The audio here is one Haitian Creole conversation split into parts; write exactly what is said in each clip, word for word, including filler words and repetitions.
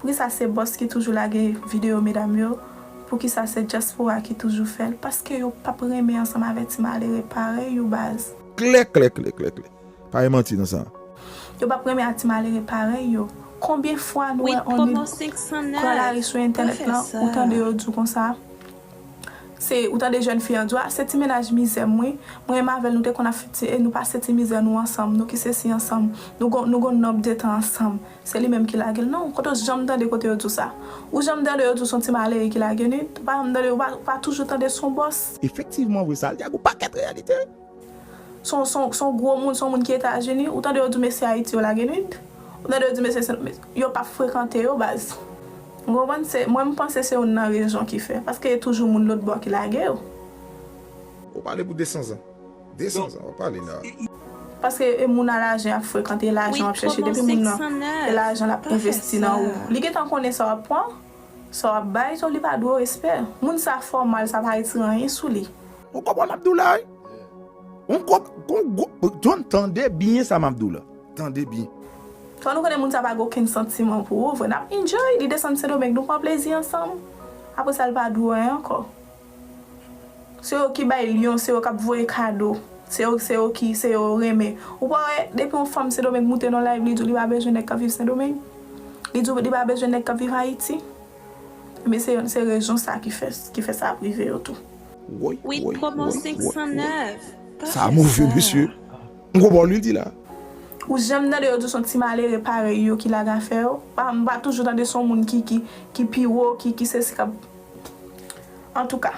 Poukisa se bòs ki toujou lage videyo medam yo? Poukisa se dyaspora ki toujou fè l? Paske yo p ap renmen ansanm avèk ti malere parèy yo baz. Klè, klè, klè, klè, klè. Pa gen manti nan sa. Yo p ap renmen ak ti malere parèy yo. Konbyen fwa nou wè on nèg pran lari sou entènèt lan, ou tande yo di w konsa? Se, ou tande jèn fi an di w, a, se ti mennaj mizè m wi. Mwen menm avè l, nou te konn ap fè ti, e nou pase ti mizè nou ansanm, nou ki sesi ansanm, nou gon, nou gon nonb de tan ansanm. Se li menm ki lage l. Non, kote w janm tande kote yo di w sa? Ou janm tande yo di w se yon ti malere ki lage Nid? Ou pa janm tande, ou pa, ou pa toujou tande se yon bòs? Efektivman vre, sa l di a gon pakèt reyalite. Se yon, se yon, se yon gwo moun, se yon moun ki Etazini. Ou tande yo di mesye Ayiti yo lage Nid? Ou tande yo di mesye Sen, yo p ap frekante yo baz. Ou konprann? Se, mwen m panse se youn nan rezon ki fè. Paske e toujou moun lòt bò ki lage yo. Ou pale pou de san zan. De san zan, w ap pale la. Paske e moun a lajan ap frekante, e lajan w ap chèche, depi moun nan e lajan l ap envesti nan ou. Li gentan konnen sa w ap pran, sa w ap bay, so li pa dwe w respè. Moun sa fòmal, sa pa retire anyen sou li. Ou konprann m ap di w la wi? Ou konp, kon gwo, John, tande byen sa m ap di w la. Tande byen. Kan nou konnen moun sa pa gen okenn santiman pou ou, vre, n ap enjoy, li desann Sendomeng, nou pran plezi ansanm. Apre sa, l pa dwe w anyen ankò. Se yo ki bay lyon, se yo k ap voye kado. Se yo, se yo ki, se yo renmen. Ou pa wè, depi yon fanm Sendomeng moute nan live, li di w li pa bezwen nèg k ap viv Sendomeng? Li di w li pa bezwen nèg k ap viv Ayiti? Men se, se rezon sa ki fè, ki fè sa ap rive yo tou. Woy, woy, woy, woy, woy. Sa move, mesye. M konprann li di la. Ou janm tande yo di w se yon ti malere parèy yo ki lage afè yo? Pa, m pa toujou tande se yon moun ki, ki, ki pi wo, ki, ki sesi k ap. Antouka,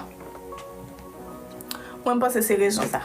mwen m panse se rezon sa.